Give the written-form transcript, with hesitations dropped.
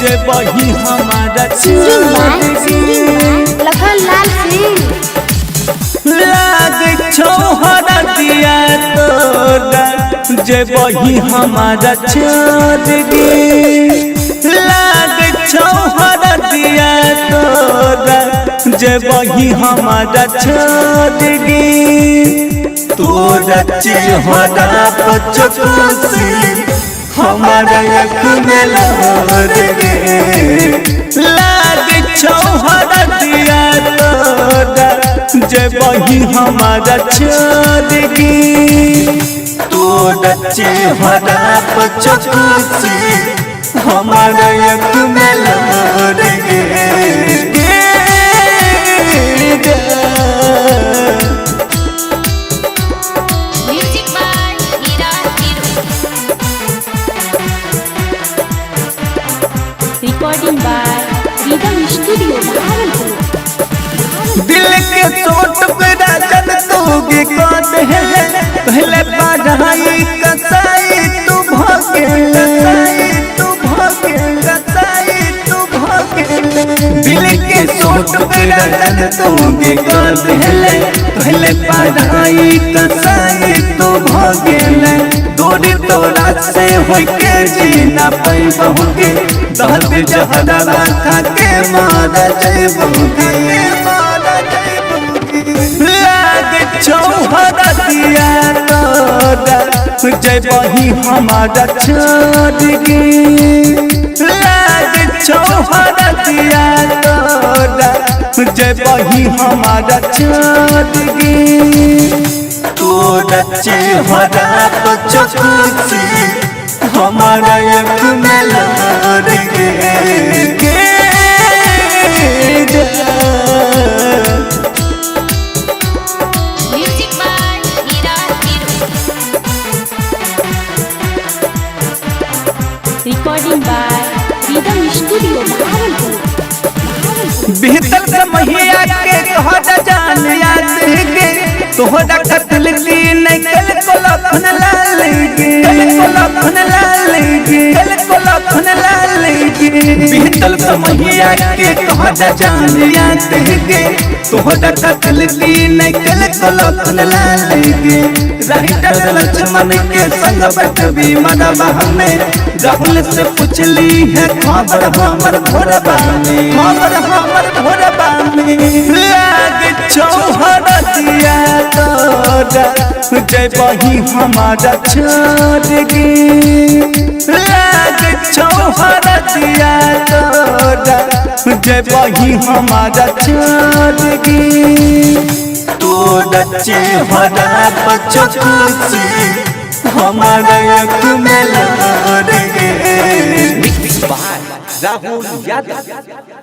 जेबही हमारा singing by छोड़ सिंगिंग गे। बाय लखन लाल सिंह। लाग छौहरा दिया तोरा जेबही हमारा छोड़ गे। लाग छौहरा दिया तोरा जेबही हमारा छोड़ गे। तोरा चेहरा पर चकुसी हमारा आँख में लोर गे। लाग छौहरा दिया तोरा जेबही हमारा छोड़ गे। तोरा चेहरा पर चकुसी हमारा आँख में लोर गे। Music by Hira Hero. Recording by Rhythm Studio Bhagalpur. दिल के चोट पे राजन तोगे कौन है, पहले पढ़ाई कसाई तू भोगे, कसाई तू भोगे, कसाई तू भोगे। दिल के चोट पे राजन तोगे कौन है, पहले पढ़ाई कसाई तू भोगे। दूरी तोरा से होके जीना पैबहुगे, दहत जहरा खा के मारा जैबहुगे। लाग छौहरा दिया तोरा जेबही हमारा छोड़ गे। लाग छौहरा दिया तोरा जेबही हमारा छोड़ गे। तोरा चेहरा पर चकुसी हमारा आँख में लोर गे। Music by Hira Hero. Recording by Rhythm Studio Bhagalpur. बीतल समहिया के तोहरा जान याद गे, तोहरा कत्ल की नहीं कल को लखन लाल गे, कल को लखन लाल गे, कल को लखन लाल गे। बीतल समहिया के तोहरा जान याद गे, तोहरा कत्ल की नहीं कल को लखन लाल गे। राइटर लक्ष्मण के संग बैठबी मरबा हमें, राहुल से पूछली है खबर हमर भोरबा में, खबर हमर भोरबा में। लाग छौहरा दिया तोरा जेबही हमारा छोड़ गे। लाग छौहरा दिया तोरा जेबही हमारा छोड़ गे। तोरा चेहरा पर चकुसी हमारा आँख में लोर गे। Mix by Rahul Yadav.